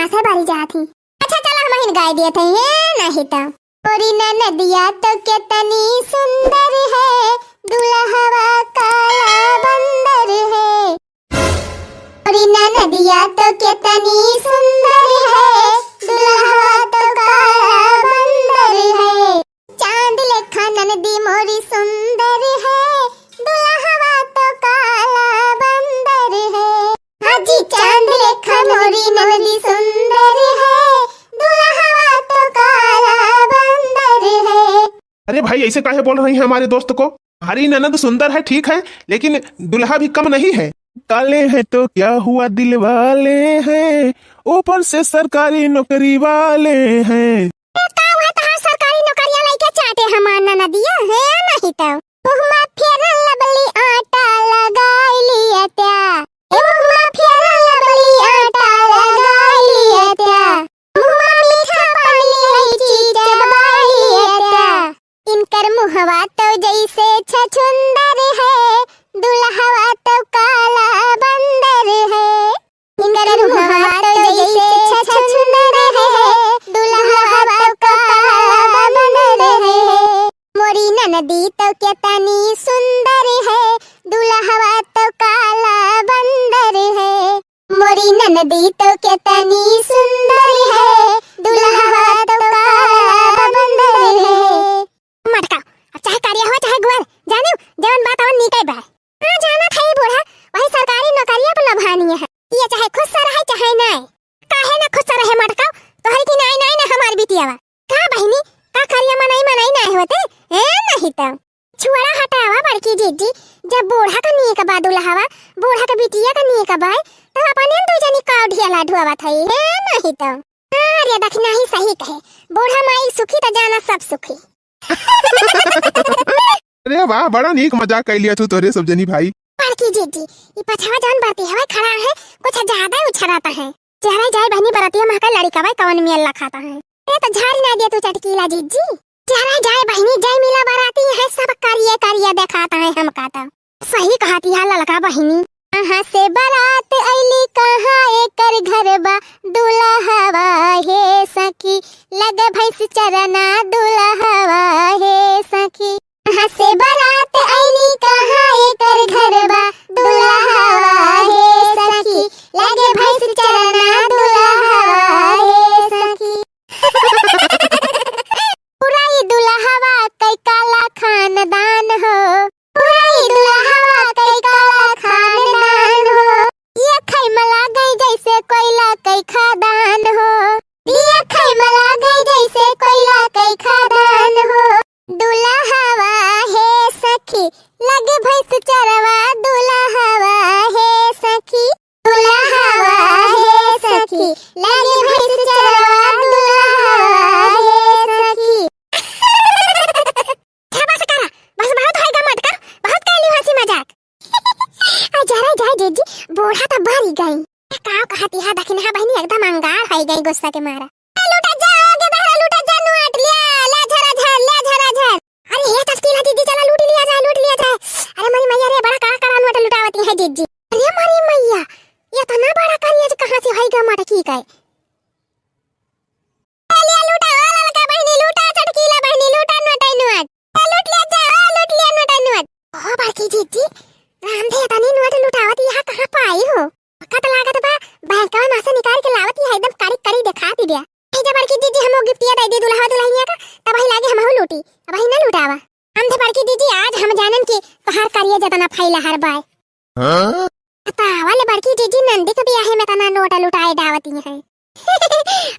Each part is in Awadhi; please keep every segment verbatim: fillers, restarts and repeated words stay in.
आसे बारी जात ही। अच्छा चला, हम हिन गाय दिया थे, ये नहीं तो। मोरी ननदिया तो केतनी सुंदर है, दुल्हवा काला बंदर है। मोरी ननदिया तो केतनी सुंदर है, दुल्हवा तो काला बंदर है। चांद लेखा ननदी मोरी सुंदर है, दुल्हवा तो काला बंदर है। हाँ जी, चांद लेखा मोरी ननदी सुंदर है, दुल्हवा तो काला बंदर है। अरे भाई, ऐसे काहे बोल रही हैं हमारे दोस्त को? हमारी ननद सुंदर है, ठीक है, लेकिन दुल्हा भी कम नहीं है। काले हैं तो क्या हुआ, दिल वाले हैं, ऊपर से सरकारी नौकरी वाले हैं। ए, का हुआ, तहार सरकारी नौकरिया लइके चाटे हमार ननदिया है नहीं तो। मुँह मा Fair Lovely आटा लगाई लिया त्या। ए, मुँह मा Fair Lovely आटा लगाई लिया त्या। मुँह मा मीठा पानी इलायची चबाई लिया त्या। इनकर मुँहवा तो जैसे छछुंदर है, दुल्हवा तो काला बंदर है। इनकर मुँहवा तो जैसे छछुंदर है, दुल्हवा तो काला बंदर है। मोरी ननदी तो केतनी सुंदर है, दुल्हवा तो काला बंदर है। मोरी ननदी तो केतनी सुंदर है, दुल्हवा तो काला बंदर है। मटका, अब चाहे करिया हो चाहे गोर, जानिउ, जवन बा तवन नीके बा। हाँ, जानत है बूढ़ा, वही सरकारी नौकरिया पर लभानी है। ये चाहे खुश रहे चाहे नाय। काहे ना खुश रहे मटका, तोहरी की नाय नाय ना हमार बिटिया बा। का बहिनी, का करिया मनई मनई नाय होते? ए नहीं तो। छुआड़ा हटावा बड़की जीजी, जब बूढ़ा का नीक बा दुल्हवा, बूढ़ा के बिटिया का नीक बा, तब अपने दू जनी काव ढियाला ढुआवत है, ए नहीं तो। हाँ रे दखिनाही सही कहे, बूढ़ा माई सुखी त जाना सब सुखी। अरे वाह, बड़ा नीक मजाक कइ लिया तू तोरे सब जनी भाई। बड़की जीजी, ई पछवा जौन बरती हवे खड़ा है, कुछ ज्यादा उछराता है। चेहरा जाए बहनी बरतिया महका लड़िकवा कवन मियल लखाता है। ए तो झाड़ी ना दिया तू चटकीला जीजी। चेहरा जाए बहनी, जय मिला बराती है, सब करिए करिए देखाता है हमका तो। सही कहती है ललका बहिनी। कहाँ से बारात अइली, कहाँ एकर घर बा, दुल्हवा हे सखी, लगे भैंस चरना दुल्हवा हे सखी। कहाँ से बारात अइली, कहाँ एकर घर बा, दुल्हवा हे सखी, लगे भैंस चरना दुल्हवा हे सखी। पुराई दुल्हवा कई काला खानदान हो, पुराई दुल्हवा कई काला खानदान हो। ये खैमला गई जैसे कोयला कई खदान हो। ये खैमला गई जैसे कोयला कई खदान हो। दुल्हवा हे सखी, लगे भैंस चरवा दुल्हवा हे सखी। दुल्हवा हे सखी, लगे भैंस चरवा दुल्हवा हे सखी। जा बस करा, बस बहुत होइगा मटका, बहुत कैली हँसी मजाक। आ जरा जाए जीजी, बूढ़ा तो बरी गई। का कहती है दखिनहा बहिनी, एकदम अंगार होइ गई गुस्सा के मारा। ए, लूटा जा, आगे बहरा लूटा जा, नोट लिया, ला झरा झर, ला झरा झर। अरे हे चटकीला जीजी, चला लूट लिया जाए, लूट लिया जाए। अरे मरी मैया रे, बड़ा कड़ा कड़ा नोट लुटावती है जीजी। अरे मरी मैया, ये तो ना बड़ा करिया जी कहाँ से होइगा मटकी गए। ए, लिया लूटा, ओ ललका बहिनी लूटा, चटकीला बहिनी लूटा, नोट है नोट। ए, लूट लिया जा, ओ लूट लिया नोट है नोट। ओ बड़की जीजी, राम दे तनी नोट लुटावत यहाँ कहाँ पाई हो? कत लागत बा, बैंकवा में से निकाल के लावत यहाँ एकदम कड़ी कड़ी देखाती बिया। ए, जा बड़की जीजी, हमो गिफ्टिया दे दी दुल्हा दुल्हनिया का, तब वही लागे हमहू लूटी, अब वही ना लुटावा। हम थे बड़की जीजी, आज हम जानन कि तोहार करिया जतना फैला हर बाय। हाँ? बतावा ले बड़की जीजी, नंदी के बियाहे में तना नोट लुटाए डावती हैं।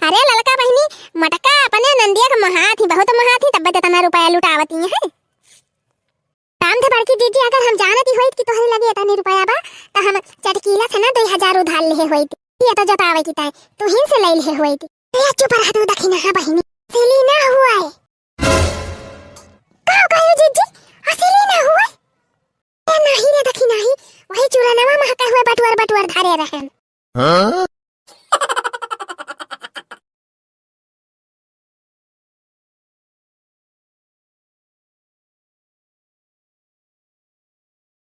अरे ललका बहिनी, मटका अपने नंदिया के महात ही, बहुत महात ही, तब जतना रुपया लुटावती हैं। काम थे बड़की जीजी, अगर हम जानती होइत कि तोहरे लगे इतनी रुपया बा, त हम चटकीला से ना दो हजार उधार लेहे होइत। ये तो जतावे की ताई, तू हिन से ले लेहे होइत। ए, चुप रह तू दखिनहा बहिनी। असली ना हुआ है। का कहे जीजी? असली ना हुआ है? ए, नाही रे दखिनही, वही चुरनवा महका हुए बटुअर बटुअर धरे रहन। हाँ?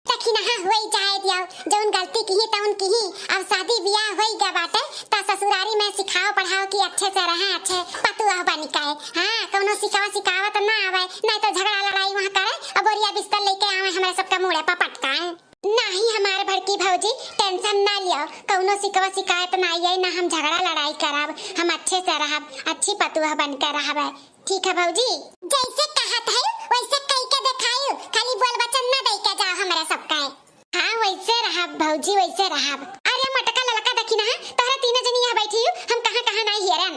दखिनहा, होई जाए दियो, जौन गलती किही तौन किही। अब शादी बियाह होई गया बाटे, त ससुरारी में सिखाओ पढ़ाओ कि अच्छे से रहे, अच्छे पतुआ बन के। हाँ, कौनो सिखावा सिखावत ना आवे, नहीं तो झगड़ा लड़ाई वहाँ करे और बोरिया बिस्तर लेके आवे, हमरे सबके मुड़े पर पटकाए। नाही हमार बड़की भौजी, tension ना लियो, कौनो सिखावा सिखावत ना आई, ना हम झगड़ा लड़ाई करब, हम अच्छे से रहब, अच्छी पतुआ बन के रहब। ठीक है भौजी, जैसे कहत है वैसे कई के देखायु, खाली बोल वचन ना दे के जाओ हमरे सबके। हाँ, वैसे रहब भौजी, वैसे रहब। अरे मोटका ललका देखी ना, तोहरे तीनों जनी यहाँ बैठी हूँ, हम कहाँ कहाँ नहीं हेरन।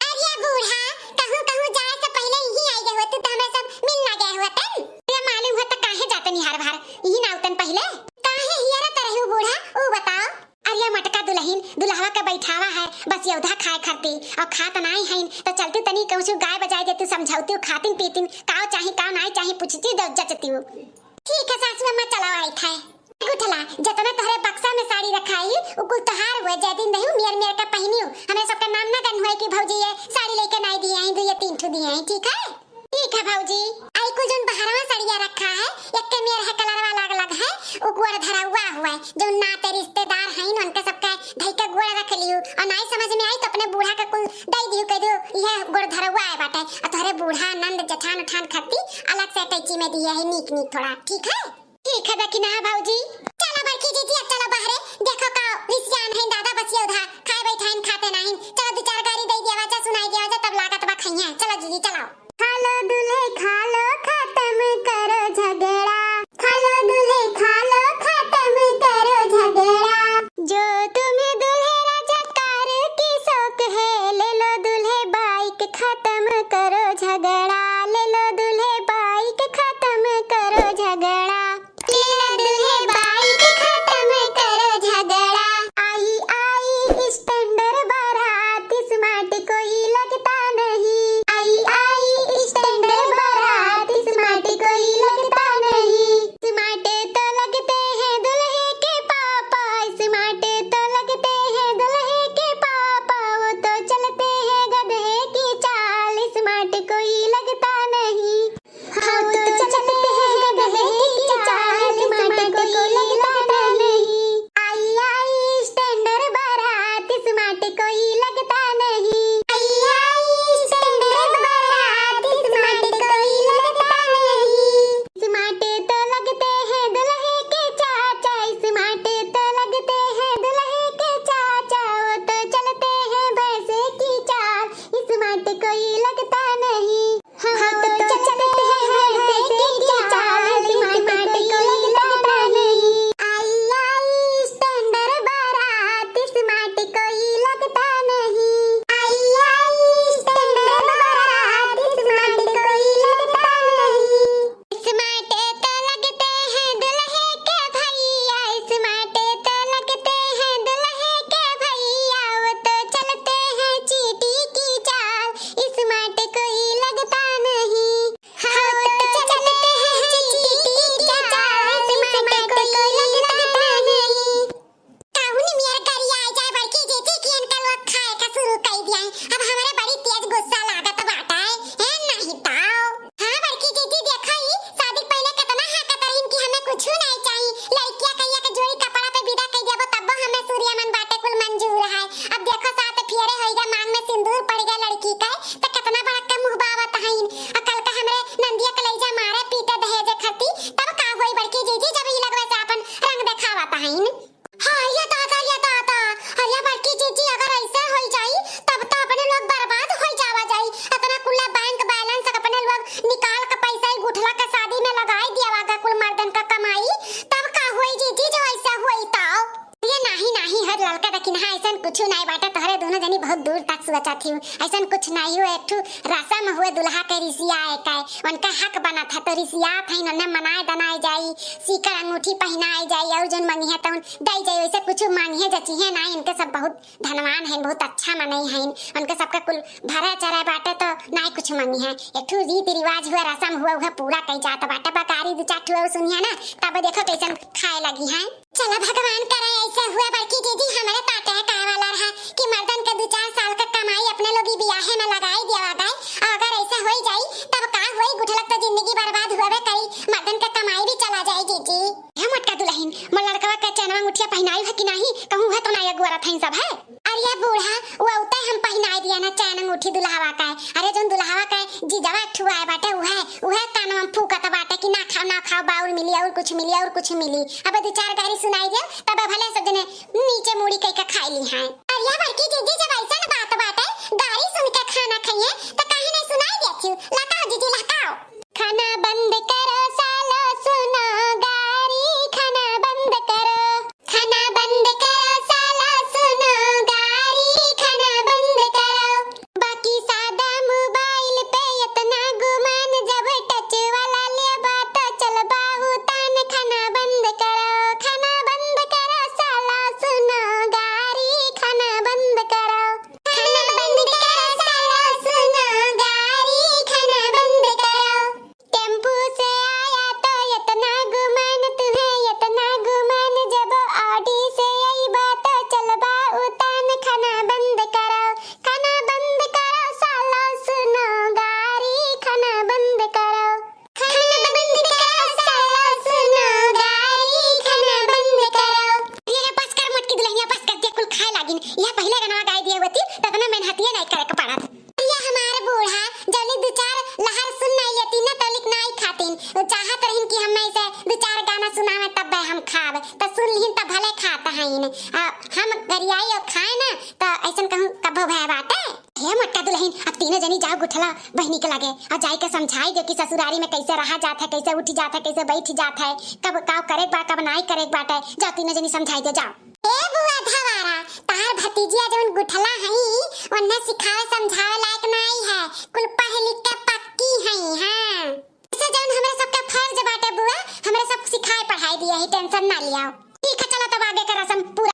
अरे बूढ़ा, कहूँ कहूँ जाए से पहले यहीं आई गए होते तो हमरे सब मिल ना गए होतन। अरे मालूम हो तो काहे जातनी हर बार, यही ना उतन पहले। काहे हियरत रहू बूढ़ा, ऊ बताओ। अरे मोटका दुलहिन, दुलहवा के बैठावा है, बस यौधा खाए खरती, और खात नाई हईन, तो चलती तनी कहूँ गाय बजाए देती, समझौती, खातिन पीतिन, काव चाही, काव नाई चाही, पूछती, दो जचती। ठीक है सासू अम्मा, चलो आई थे। गुठला, जतना तोहरे बक्सा में साड़ी रखाई, उ कुल तोहार हुए, जय दिन दहिउ, मेर मेर के पहिनिउ। हमरे सबके नाम ना गन हुए कि भौजी ये साड़ी लेके नाई दिए हैं, दो ये तीन ठो दिए हैं, ठीक है? ठीक है भौजी। आई कुल जोन बहरवा सड़िया रखा है, एक के मेर है कलरवा अलग अलग है, उ गोड़ धरौआ हुए, जो नाते रिश्तेदार हैं, उनके सबके धई के गोड़ रख लियो, और नाई समझ में आई तो अपने बूढ़ा के कुल दई दियो, कह दियो, "यह गोड़ धरौआ है बाटे, और तोहरे बूढ़ा नंद जेठान उठान खत्ती अलग से अटैची में दिए है, नीक नीक थोड़ा, ठीक है?" ठीक है, देखी ना भौजी। चलो बड़की जीजी, अब चलो बहरे, देखो का रिसियान है दादा, बस ये उधा खाए बैठाइन, खाते नाहीं। चलो दो चार गारी दे दिया, वाजा सुनाई दिया, वाजा तब लागत बा खइया। चलो जीजी, चलो। खा लो दुल्हे, खा लो, खत्म करो झगड़ा। खा लो दुल्हे, खा लो, खत्म करो झगड़ा। जो तुम्हें दुल्हे राजा कार की शौक है, ले लो दुल्हे बाइक, खत्म करो झगड़ा। ले लो दुल्हे बाइक, खत्म करो झगड़ा। ले लो दुल्हे बाइक, खत्म करो झगड़ा। आई आई स्टैंडर्ड बारात, स्मार्ट कोई लगता नहीं। आई आई स्टैंडर्ड बारात, स्मार्ट कोई लगता नहीं। स्मार्ट तो लगते हैं दुल्हे के पापा, स्मार्ट तो लगते हैं दुल्हे के पापा, वो तो चलते हैं गधे की चाल, स्मार्ट कोई लगता नहीं। हाँ, वो तो चलते हैं गधे की चाल, स्मार्ट कोई लगता नहीं। आई आई स्टैंडर्ड बारात, स्मार्ट कोई लगता नहीं। आई आई स्टैंडर्ड बारात, स्मार्ट कोई लगता नहीं। स्मार्ट तो लगते हैं दुल्हे के चाचा, स्मार्ट तो लगते हैं दुल्हे के चाचा, वो तो चलते हैं भैंसे की चाल, स्मार्ट कोई लगता नहीं। हाँ, तो चलते हैं भैंसे की चाल, स्मार्ट कोई लगता नहीं। आई आई स्टैंडर्ड बारात, स्मार्ट कोई लगता नहीं। आई आई स्टैंडर्ड बारात, स्मार्ट कोई लगता नहीं। स्मार्ट तो लगते हैं दुल्हे के भैया, स्मार्ट तो लगते हैं दुल्हे के भैया, वो तो चलते हैं चींटी की चाल, स्मार्ट कोई लगता नहीं। हाँ, वो तो चलते हैं चींटी की चाल, स्मार्ट कोई लगता नहीं। काहू निमियर गरिया आ जाए बड़की जीजी कि इनका लोग खाए का शुरू कर दिया है। अब हमारे बड़ी तेज गुस्सा लागत बाटा है, ए नहीं ताओ। हाँ बड़की जीजी, देखो ही शादी के पहले कितना हाकत रहीन कि हमें कुछ नहीं चाहिए, लड़किया कहिया के जोड़ी कपड़ा पे विदा कर देबो तब्बो हमें सूर्य मन बाटे कुल मंजूर है। अब देखो सात फेरे होई गया, मांग में सिंदूर पड़ गया लड़की का, तो कितना बड़ा के मुँह बावत हईन। आ कल का हमरे नंदिया के लई जा मारे पीटे दहेज खती, तब का होई बड़की जीजी जब ई लगवे से अपन रंग देखावत हईन। हाँ, ये दादा, ये दादा, अरे बड़की जीजी, अगर ऐसे होई जाई, तब तो अपने लोग बर्बाद होई जावा जाई। इतना कुल्ला बैंक बैलेंस अपने लोग निकाल के पैसा ही गुठला के शादी में लगाई दिया वागा कुल मर्दन का कमाई, तब का होई जीजी जो ऐसा होई तो? ये नाही, नाही, हर लड़का देखी ना, ऐसन कुछ नहीं बाटे, तोहरे दोनों जनी बहुत दूर तक सोचत ही, ऐसन कुछ नहीं हुए, एक ठू रसम हुए दुल्हा के रिसिया एक है, उनका हक बनत है, तो रिसियात है, उन्हें मनाए दनाए जाई, सीकर अंगूठी पहनाए जाई, और जोन मंगिहे तौन दई जाई, वैसे कुछ मांगिहे जचिहे नाई, इनके सब बहुत धनवान हैं, बहुत अच्छा मनई हैं, उनके सबके कुल भरे चरे बाटे तो नाई कुछ मांगिहे। एक ठू रीति रिवाज हुआ, रसम हुआ, उहे पूरा कई जात बाटे। बकारी दू चार ठू और सुनिहे ना, तब देखो कैसन खाए लगी हैं। चला भगवान करे ऐसे हुए बड़की जीजी, हमरे ताटे है कहे वाला रहा कि मर्दन के दू चार साल का कमाई अपने लोग ई बियाहे में लगाई देवा गए, और अगर ऐसे होई जाई तब का होई, गुठलक तो जिंदगी बर्बाद हुए करी, मर्दन का कमाई भी चला जाई जीजी। हे मोटका दुलहिन, मोर उठी दुल्हवा का है। अरे जौन दुल्हवा का है, जीजवा एक ठु आए बाटे, उहे, उहे कानवा में फूकत बाटे कि ना खाओ, ना खाओ, बाउर मिली, और कुछ मिली, और कुछ मिली। अब दू चार गारी सुनाई दे, तब भले सब जने नीचे मुड़ी कई के खाई ली हैं। अरे बड़की जीजी, जब ऐसन बात बाटे, गारी सुन के खाना खाइए, तो काहे नहीं सुनाई देती? लहकाओ जीजी, लहकाओ। खाना बंद करो सालो, सुनो गारी, खाना बंद करो। खाना बंद करो सालो, सुनो गारी, खाना बंद करो। बाकी सादा मोबाइल पे इतना गुमान, जब टच वाला लेबा तो चलबा उतान। खाना बंद करो, खाना बंद करो सालो, सुनो गारी, खाना बंद करो। खाना बंद करो सालो, सुनो गारी, खाना बंद करो। टेम्पू से आया तो इतना गुमान तुहे, इतना गुमान, जब ऑडी से अइबा तो चलबा उतान। खाना बंद करो, खाना बंद करो सालो, सुनो गारी, खाना बंद करो। खाना बंद करो सालो, सुनो गारी, खाना बंद करो। ये बस कर मोटकी दुल्हनिया, बस कर, दे कुल खाए लागिन। यह पहिले गनवा गाई दिए होती, तो इतना मेहनतिये नहीं करे के पड़त। ये हमार बूढ़ा जौलिक दू चार लहर सुन नहीं लेती ना, तौलिक नाई खातिन। वो चाहत रहिन कि हम ऐसे दू चार गाना सुनावे, तब हम खाब। तो सुन लिहिन, तब भले खात हईन। आ, हम गरियाई और खाए ना, तो ऐसन कहूँ कभो भय बाटे? हे मोटका दुल्हन, अब तीनों जनी जाओ गुठला बहिनी के लगे और जाई के समझाई दे कि ससुरारी में कैसे रहा जात है, कैसे उठ जात है, कैसे बैठ जात है, कब का करे बा, कब नाई करे बाटे। जाओ तीनों जनी समझाई दे, जाओ। ए बुआ धवारा, तार भतीजिया जौन गुठला हई, ओन्हे सिखावे समझावे लायक नाई है, कुल पढ़ लिख के पक्की हई। हाँ, से जौन हमरे सबके फर्ज बाटे बुआ, हमरे सब सिखाए पढ़ाई दिए ही, टेंशन ना लियाओ। ठीक है, चलो तब आगे के रस्म पूरा।